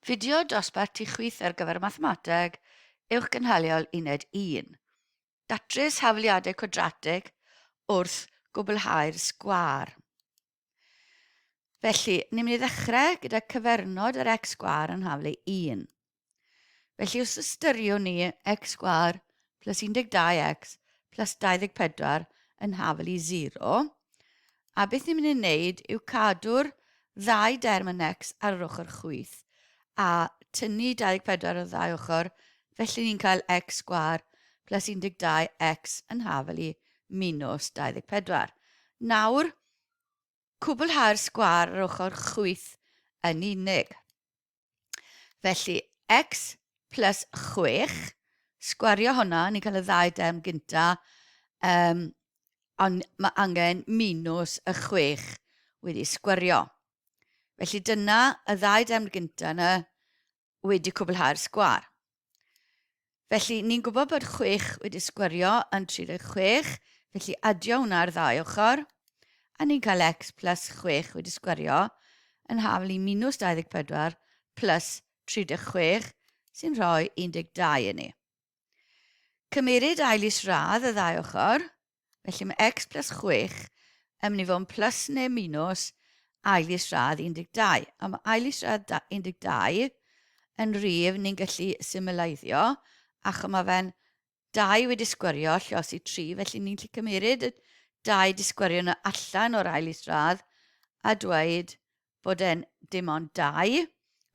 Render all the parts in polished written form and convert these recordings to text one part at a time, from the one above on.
Fideo dosbarth tu chwith ar gyfer Mathemateg Uwchgynhaliol Uned 1. Datrys hafaliadau cwadratig wrth gwblhau'r sgwâr. Felly, ni'n mynd i ddechrau gyda cyfernod yr x sgwâr yn haflu 1. Felly, os ystyriwn ni x sgwâr plus 12x plus 24 yn hafal i 0, a beth ni'n mynd i wneud yw cadw'r ddau derm yn x ar yr ochr chwith a tynnu 24 o'r ddau ochr, felly ni'n cael x sgwâr plus 12x yn hafal i minus 24. Nawr, cwblhau'r sgwâr ar ochr chwith yn unig. Felly, x plus 6, sgwario hwnna, ni'n cael y ddau derm gynta, um, ond mae angen minus y 6 wedi sgwario. Felly dyna y ddau derm gynta yna wedi cwblhau'r sgwar. Felly, ni'n gwybod bod 6 wedi sgwario yn 36, felly adio hwnna ar ddau ochr, a ni'n cael x plus 6 wedi sgwario yn hafal i minus 24 plus 36, sy'n rhoi 12 i ni. Cymeryd ail isradd y ddau ochr, Felly mae x plus 6 yn mynd i fod yn plus neu minus ail isradd 12. A mae ail isradd 12 yn rif ni'n gallu symleiddio, achos mae fe'n 2 wedi sgwario lliosi 3, felly ni'n gallu cymeryd y 2 di sgwario yna allan o'r ail isradd a dweud bod e'n dim ond 2,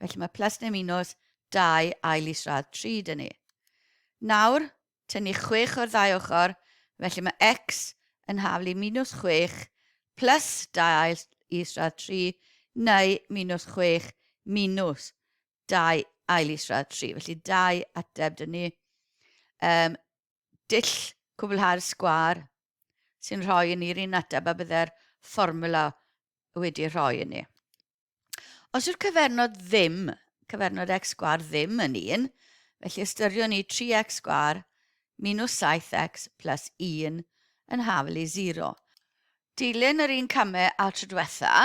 felly mae plus neu minus 2 ail isradd 3 dyn ni. Nawr, Tynnu 6 o'r ddau ochr, felly mae x yn haflu minus 6 plus 2 ail isradd 3 neu minus 6 minus 2 ail isradd 3. Felly dau ateb dyn ni. Um, dull cwblhau'r sgwâr sy'n rhoi i ni'r un ateb a bydde'r fformwla wedi rhoi i ni. Os yw'r cyfernod ddim, cyfernod x sgwâr ddim yn 1, felly ystyriwn ni 3x sgwâr minus 7x plus 1 yn hafal i 0. Dilyn yr un camau â'r tro diwetha,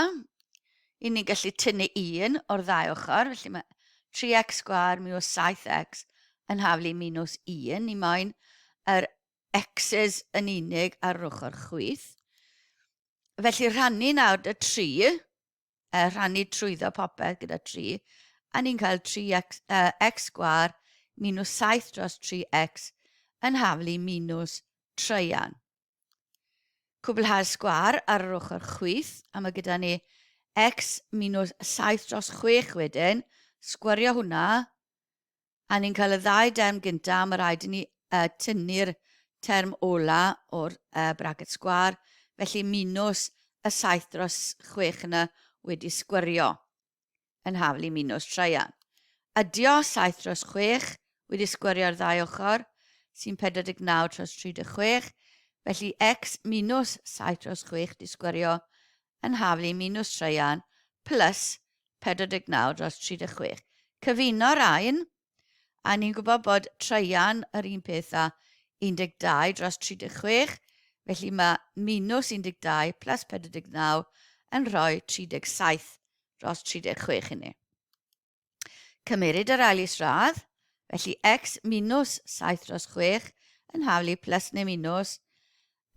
i ni'n gallu tynnu 1 o'r ddau ochr, felly mae 3x sgwâr minus 7x yn hafal i minus 1, ni moyn yr x's yn unig ar yr ochr chwith. Felly rhannu nawr dy 3, rhannu trwyddo popeth gyda 3, a ni'n cael 3x uh, x sgwâr minus 7 dros 3x yn haflu minus treian. Cwblhau'r sgwâr ar yr ochr chwith, a mae gyda ni x minus 7 dros 6 wedyn, sgwario hwnna, a ni'n cael y ddau derm gynta, mae rhaid i ni uh, tynnu'r term ola o'r uh, bracket sgwâr, felly minus y 7 dros 6 yna wedi sgwario yn haflu minus traean. Ydio 7 dros 6 wedi sgwario ar ddau ochr, sy'n 49 dros 36, felly x minus 7 dros 6 di sgwario yn haflu minus traean plus 49 dros 36. Cyfuno'r rhain, a ni'n gwybod bod traean yr un peth â 12 dros 36, felly mae minus 12 plus 49 yn rhoi 37 dros 36 i ni. Cymeryd yr ail isradd, felly x minus 7 dros 6 yn haflu plus neu minus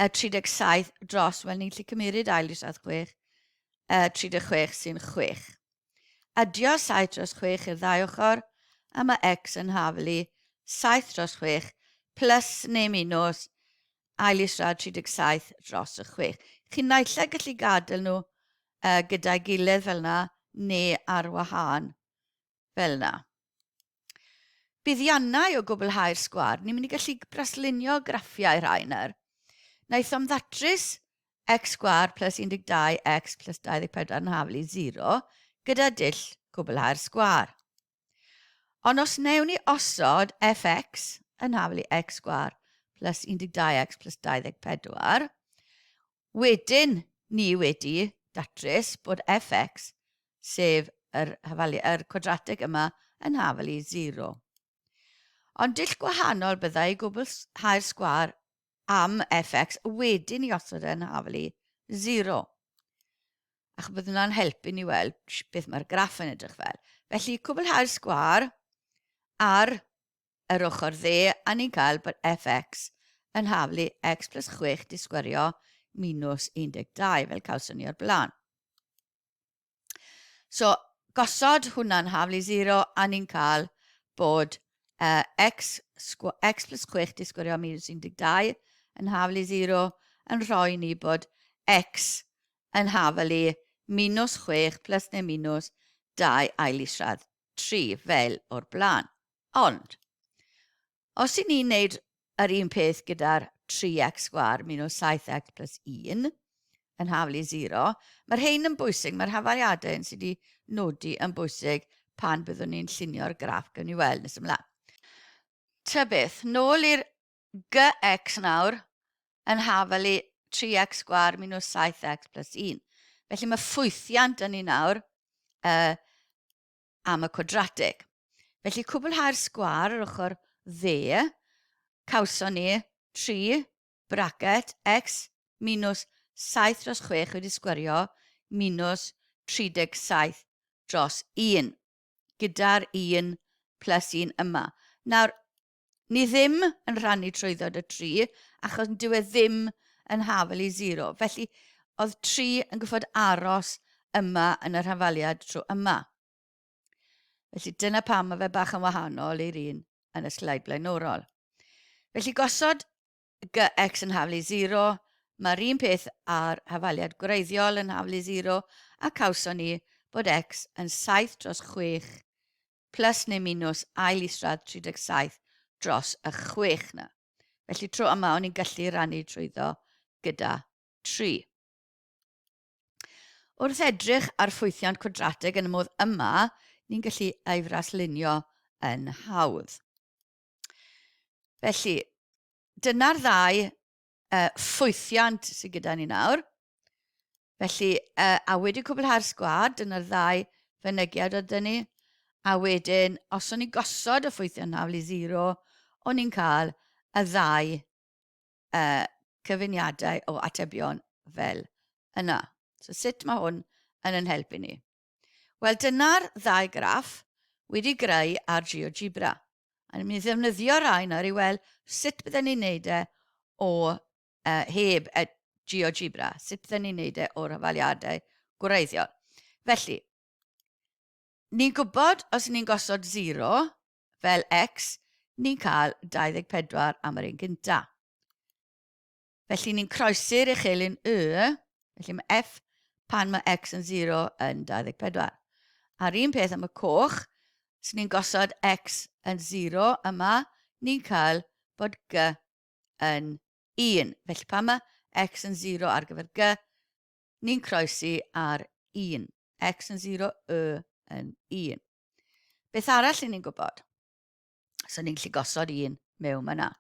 y 37 dros, wel ni'n gallu cymeryd ail isradd 6, 36 sy'n 6. Adio 7 dros 6 i'r ddau ochr, a mae x yn haflu 7 dros 6 plus neu minus ail isradd 37 dros y 6. Chi'n naill ai gallu gadael nhw uh, gyda'i gilydd fel yna, neu ar wahân fel yna. Buddiannau o gwblhau'r sgwâr, ni'n mynd i gallu braslunio graffiau rhai nawr. Naethom ddatrys x sgwâr plus 12x plus 24 yn haflu 0 gyda dull cwblhau'r sgwâr. Ond os wnewn ni osod fx yn haflu x sgwâr plus 12x plus 24, Wedyn ni wedi datrys bod fx, sef yr, hafalu, yr cwadratig yma, yn hafal i 0. Ond dull gwahanol byddai i gwblhau'r sgwâr am fx wedyn i osod e'n hafal i 0. Achos bydd hwnna'n helpu ni weld beth mae'r graff yn edrych fel. Felly, cwblhau'r sgwâr ar yr ochr dde, a ni'n cael bod fx yn haflu x plus 6 disgwyrio minus 12, fel cawson ni o'r blaen. So, gosod hwnna'n haflu 0, a ni'n cael bod x, x plus 6 disgwyrio minus 12 yn haflu 0 yn rhoi ni bod x yn haflu minus 6 plus neu minus 2 ail isradd 3 fel o'r blaen. Ond, os i ni'n neud yr un peth gyda'r 3x sgwar minus 7x plus 1 yn haflu 0, mae'r rhain yn bwysig, mae'r hafaliadau yn sydd wedi nodi yn bwysig pan byddwn ni'n llunio'r graff gawn ni weld nes ymlaen. Ta beth, nôl i'r gx nawr yn hafelu 3x sgwar minus 7x plus 1. Felly mae ffwythiant yn ni nawr am y cwadratig. Felly cwblhau'r sgwâr ar ochr dde, cawson ni 3 bracket x minus 7 dros 6 wedi sgwario minus 37 dros 1, gyda'r 1 plus 1 yma. Nawr, ni ddim yn rhannu trwyddo dy 3, achos dyw e ddim yn hafel i 0. Felly, oedd 3 yn gyffod aros yma yn yr hafaliad tro yma. Felly dyna pam mae fe bach yn wahanol i'r un yn y sleid blaenorol. Felly gosod gx yn haflu 0, mae'r un peth â'r hafaliad gwreiddiol yn haflu 0, a cawson ni bod x yn 7 dros 6 plus neu minus ail isradd 37 dros y 6 na. Felly tro yma o'n i'n gallu rannu trwyddo gyda 3. Wrth edrych ar ffwythiant cwadratig yn y modd yma, ni'n gallu ei fraslunio yn hawdd. Felly, dyna'r ddau ffwythiant sydd gyda ni nawr. Felly, a wedi cwblhau'r sgwad, dyna'r ddau fynegiad oedd dyn ni. A wedyn, os o'n i gosod y ffwythiant haflu 0, o'n i'n cael y ddau cyfuniadau o atebion fel yna. So sut mae hwn yn yn helpu ni? Wel, dyna'r ddau graff wedi greu ar GeoGebra. A ni'n mynd i ddefnyddio rhai nawr i weld sut bydden ni'n neud e o heb e GeoGebra, sut bydden ni'n neud e o'r hafaliadau gwreiddiol. Felly, ni'n gwybod os ni'n gosod 0 fel x, ni'n cael 24 am yr un gyntaf. Felly ni'n croesi'r uchelyn y, felly mae f pan mae x yn 0 yn 24. A'r un peth am y coch, os ni'n gosod x yn 0 yma, ni'n cael bod g yn 1. Felly pan mae x yn 0 ar gyfer g, ni'n croesi ar 1. X yn 0, y yn 1. Beth arall i ni'n gwybod? So ni'n gallu gosod 1 mewn yna.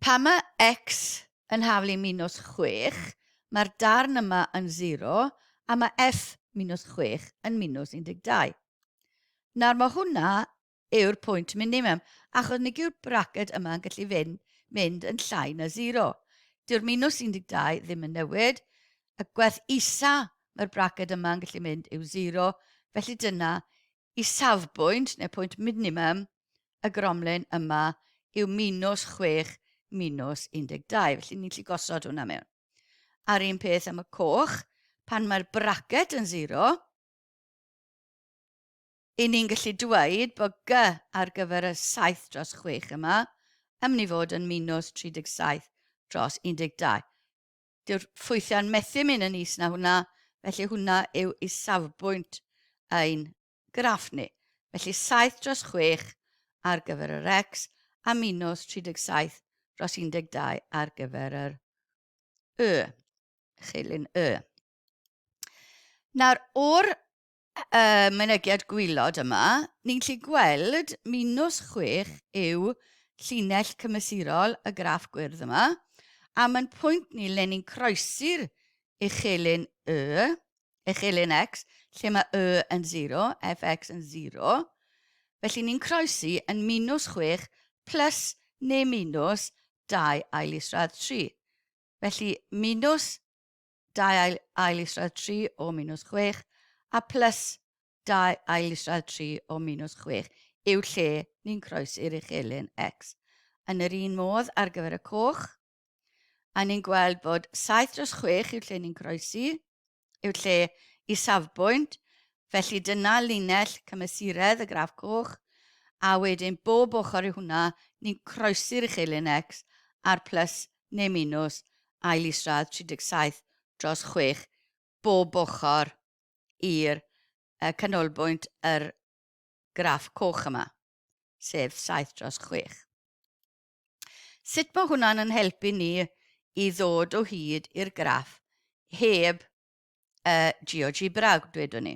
Pan mae x yn haflu minus 6, mae'r darn yma yn 0 a mae f minus 6 yn minus 12. Nawr mae hwnna yw'r pwynt minimum, achos nid yw'r braced yma yn gallu fynd, mynd yn llai na 0. Dyw'r minus 12 ddim yn newid, y gwerth isa mae'r braced yma yn gallu mynd yw 0, felly dyna i safbwynt, neu pwynt minimum, y gromlin yma yw minus 6 minus 12. Felly ni'n gallu gosod hwnna mewn. A'r un peth am y coch, pan mae'r braced yn 0, i ni'n gallu dweud bod G ar gyfer y 7 dros 6 yma yn mynd i fod yn minus 37 dros 12. Dyw'r ffwythiau'n methu mynd yn is na hwnna, felly hwnna yw isafbwynt ein graff ni. Felly 7 dros 6 ar gyfer yr X a minus 37 dros 12 ar gyfer yr Y, chilyn Y. Nawr, o'r mynegiad gwylod yma, ni'n gallu gweld minus 6 yw llinell cymesurol y graff gwyrdd yma, a mae'n pwynt ni le ni'n croesi'r uchelyn Y, uchelyn X, lle mae Y yn 0, fx yn 0. Felly ni'n croesi yn minus 6 plus neu minus 2 ail isradd 3. Felly minus 2 ail, ail isradd 3 o minus 6 a plus 2 ail isradd 3 o minus 6 yw lle ni'n croesi'r uchelyn x. Yn yr un modd ar gyfer y coch, a ni'n gweld bod 7 dros 6 yw lle ni'n croesi, yw lle i safbwynt, felly dyna linell cymesuredd y graff coch, a wedyn bob ochr i hwnna, ni'n croesi'r uchelyn x a'r plus neu minus ail isradd 37 dros 6 bob ochr i'r canolbwynt yr graff coch yma, sef 7 dros 6. Sut mae hwnna'n yn helpu ni i ddod o hyd i'r graff heb y GeoGebra, dwedwn ni?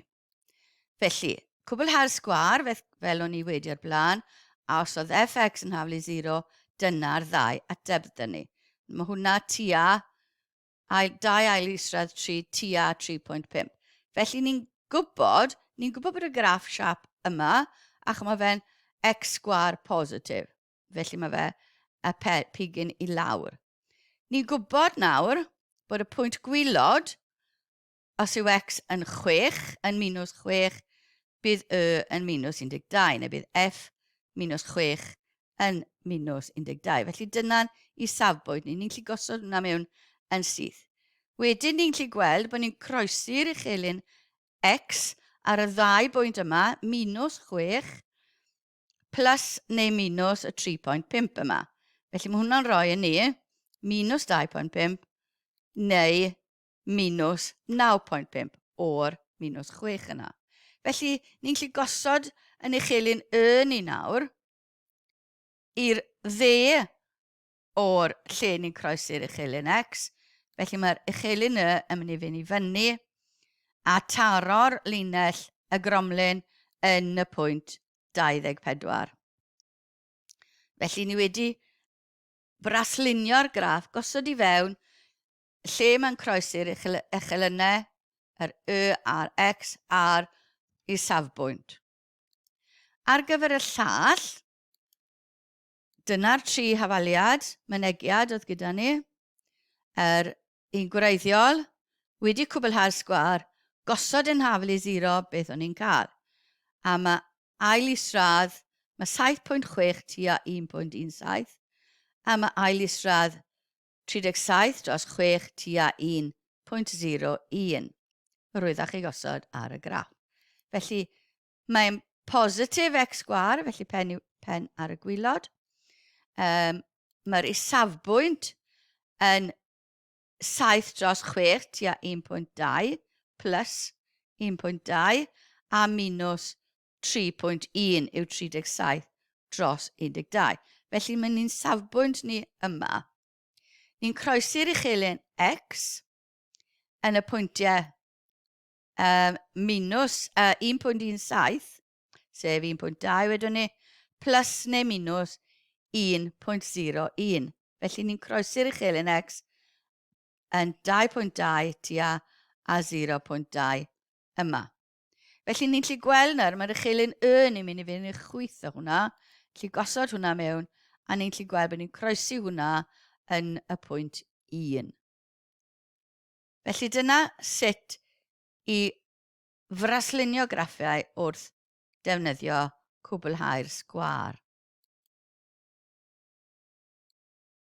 Felly, cwblhau'r sgwâr, fel o'n i wedi o'r blaen, a os oedd fx yn haflu 0, dyna'r ddau ateb dyn ni. Mae hwnna tua 2 ail isradd 3 tua 3.5. Felly ni'n gwybod, ni'n gwybod bod y graff siap yma, ac mae fe'n x sgwâr positif. Felly mae fe y pe, pigyn i lawr. Ni'n gwybod nawr bod y pwynt gwylod, os yw x yn 6, yn minus 6, bydd y yn minus 12, neu bydd f minus 6 yn minus 12. Felly dyna'n i safbwynt ni. Ni'n gallu gosod hwnna mewn yn syth. Wedyn ni'n gallu gweld bod ni'n croesi'r uchelyn x ar y ddau bwynt yma, minus 6 plus neu minus y 3.5 yma. Felly mae hwnna'n rhoi i ni minus 2.5 neu minus 9.5 o'r minus 6 yna. Felly ni'n gallu gosod yn uchelyn y ni nawr i'r dde o'r lle ni'n croesi'r uchelyn X. Felly mae'r uchelyn Y yn mynd i fynd i fyny a taro'r linell y gromlin yn y pwynt 24. Felly ni wedi braslunio'r graff, gosod i fewn lle mae'n croesi'r uchelynnau, yr Y a'r X a'r isafbwynt. Ar gyfer y llall, Dyna'r tri hafaliad, mynegiad oedd gyda ni. Yr un gwreiddiol, wedi cwblhau'r sgwâr, gosod yn hafal i zero beth o'n i'n cael. A mae ail isradd, mae 7.6 tua 1.17, a mae ail isradd 37 dros 6 tua 1.01. Rwyddach ei gosod ar y graff. Felly, Mae'n positif x sgwâr, felly pen, yw, pen ar y gwylod. Um, Mae'r isafbwynt yn 7 dros 6 tua 1.2 plus 1.2 a minus 3.1 yw 37 dros 12. Felly mae ni'n safbwynt ni yma. Ni'n croesi'r uchelyn x yn y pwyntiau um, minus uh, 1.17, sef 1.2 wedwn ni, plus neu minus 1.01. Felly ni'n croesi'r uchelyn x yn 2.2 tua a 0.2 yma. Felly ni'n gallu gweld nawr, mae'r uchelyn y ni'n mynd i fynd i'r chwith o hwnna, gallu gosod hwnna mewn, a ni'n gallu gweld bod ni'n croesi hwnna yn y pwynt 1. Felly dyna sut i fraslunio graffiau wrth defnyddio cwblhau'r sgwâr.